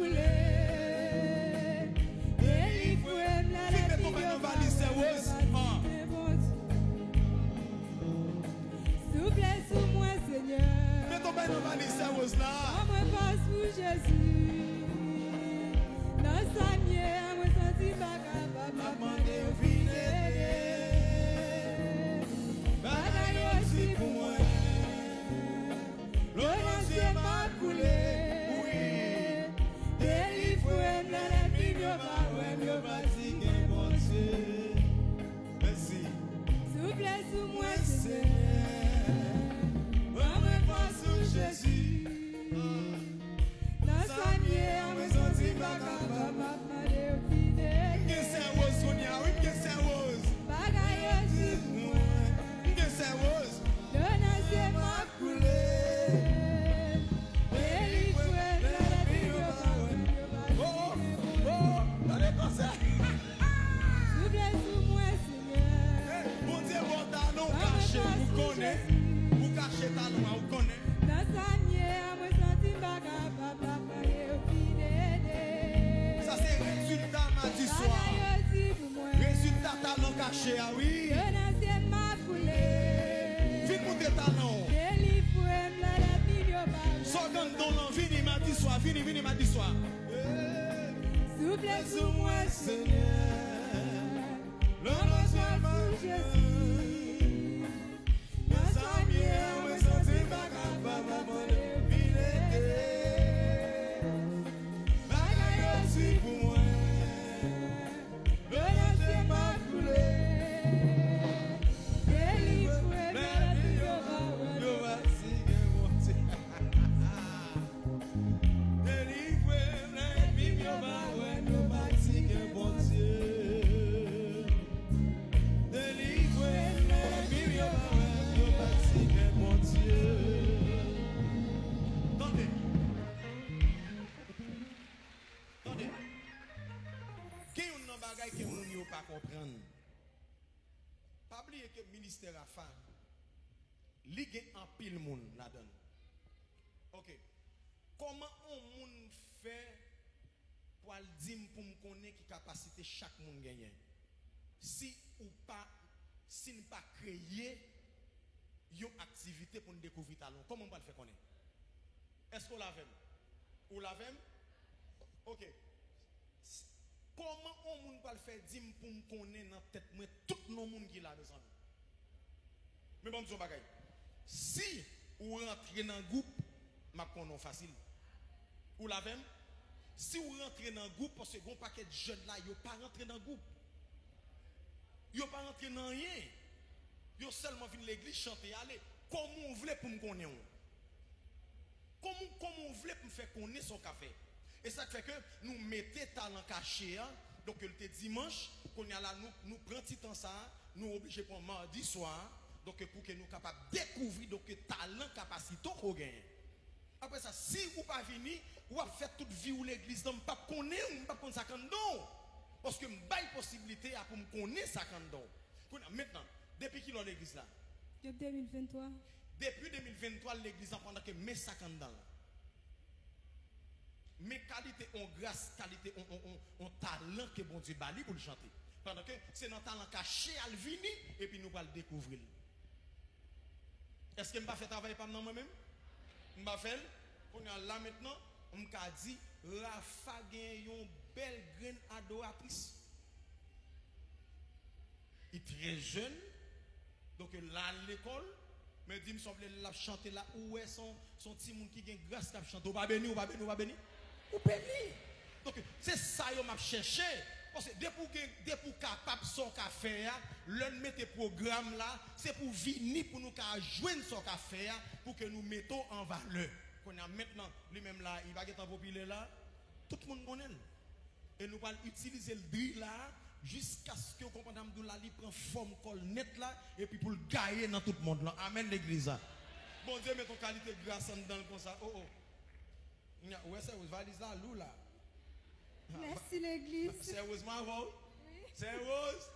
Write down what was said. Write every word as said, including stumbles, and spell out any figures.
Fin met yon bagay nan valiz Sè Rose. An. Souple sou mwen, Senyè. Met yon bagay nan valiz Sè Rose la. Ban mwen fòs pou Jezi. Nan sa m ye a, mwen santi m pa kapab, m ap mande w vin ede. Bagay yo di pou mwen. Dlo nan zye m ap koule. Wi. Delivre m nan lènmi m, yo pa wè m, yo pa di gen Bondye. Mèsi. Souple sou mwen, Senyè. Ban mwen fòs pou Jezi. Nan sa m ye a, mwen santi m pa kapab, m ap mande w vin ede. M gen Sè Rose kounye a, wi, m gen Sè Rose. Bagay yo di pou mwen. M gen Sè Rose. Dlo nan zye m ap koule. Delivre m nan lènmi m, yo pa wè m, yo pa di gen Bondye. Oh, oh, oh, tande konsèy. Souple sou mwen, Senyè. Bondye ba w talan w kache pou konnen. Ou kache talan w, ou konnen. Nan sa m ye a, mwen santi m pa kapab, m ap mande w vin ede. Sa se rezilta madi swa. Bagay yo di pou mwen. Rezilta talan kache a, wi. Dlo nan zye m ap koule. Vin montre talan w. Delivre m nan lènmi m, yo pa wè m. Sa w gen anndan w lan, vini madi swa, vini, vini madi swa. Souple sou mwen, Senyè. Lanmò sou Jezi. Nan sa m ye a, mwen santi m pa kapab, m ap mande w vin ede. Bagay yo di pou mwen. Dlo nan zye m ap koule. Delivre m nan lènmi m, yo pa wè m, yo pa di gen Bondye. Delivre m nan lènmi m, yo pa wè m, yo pa di gen Bondye. Delivre m nan lènmi m, yo pa wè m, yo pa di gen Bondye. Tande. Tande. Gen youn nan bagay ke moun yo pa konprann. Pa bliye ke ministè Rafa, li gen anpil moun ladan l. Ok. Kòman on moun fè pou al di m pou m konnen ki kapasite chak moun genyen? Si ou pa, si n pa kreye yon aktivite pou n dekouvri talan w, kòman m pral fè konnen? Èske w la avè m? Ou la avè m? Ok. S-, kòman on moun pral fè di m pou m konnen nan tèt mwen tout non moun ki la, mezanmi? Men ban m di w yon bagay. Si ou rantre nan gwoup, m ap konnen w fasil. Ou la avè m? Si ou rantre nan gwoup, paske gen yon pakèt jèn la, yo pa rantre nan gwoup. Yo pa rantre nan anyen. Yo sèlman vin legliz, chante, ale. Kòman w vle pou m konnen w? Kòman, kòman w vle pou m fè konnen sa w ka fè? E sa k fè ke nou mete talan kache a, donk, li te dimanch, kounye a la, nou, nou pran ti tan sa a, nou oblije pran madi swa a, donk, pou ke nou kapab dekouvri, donk, talan, kapasite w ke w genyen. Apre sa, si ou pa vini, w ap fè tout vi w legliz la, m p ap konnen w, m p ap konn sa k anndan w. Paske m bay posiblite a pou m konnen sa k anndan w. Kounye a, mentnan, depi kilè w legliz la? Depi de mil venntwa. Depi de mil venntwa, legliz la, pandan ke men sa k anndan l. Men kalite on gras, kalite on, on, on, on talan ke Bondye ba li pou l chante. Pandan ke se nan talan kache a l vini, epi nou pral dekouvri l. Èske m pa fè travay pa m nan mwen menm? M pa fè l? Kounye a la mentnan, m ka di, Rafa gen yon bèl grenn adoratris. Li trè jèn, donk l al lekòl, men di m sa w vle l ap chante la, ou wè se yon, se yon timoun ki gen gras k ap chante. Ou pa beni, ou pa beni, ou pa beni? Ou beni! Donk, se sa yo m ap chèche. Paske depi w gen, depi w kapab sa w ka fè a, lè n mete pwogram la, se pou w vini pou nou ka jwenn sa w ka fè a, pou ke nou mete w an valè. Kounye a, mentnan, li menm la, li pa gentan popilè la. Tout moun konnen l. E nou pral itilize l dri la, jiskaske w konprann sa m di w la, li pran fòm kò l nèt la, epi pou l gaye nan tout mond lan. Amèn, legliz la. Bondye met yon kalite gras anndan l konsa. O, o. Nya, ou wè Sè Rose, valiz la lou la. Mèsi, legliz. Sè Rose, m avè w. Wi. Sè Rose,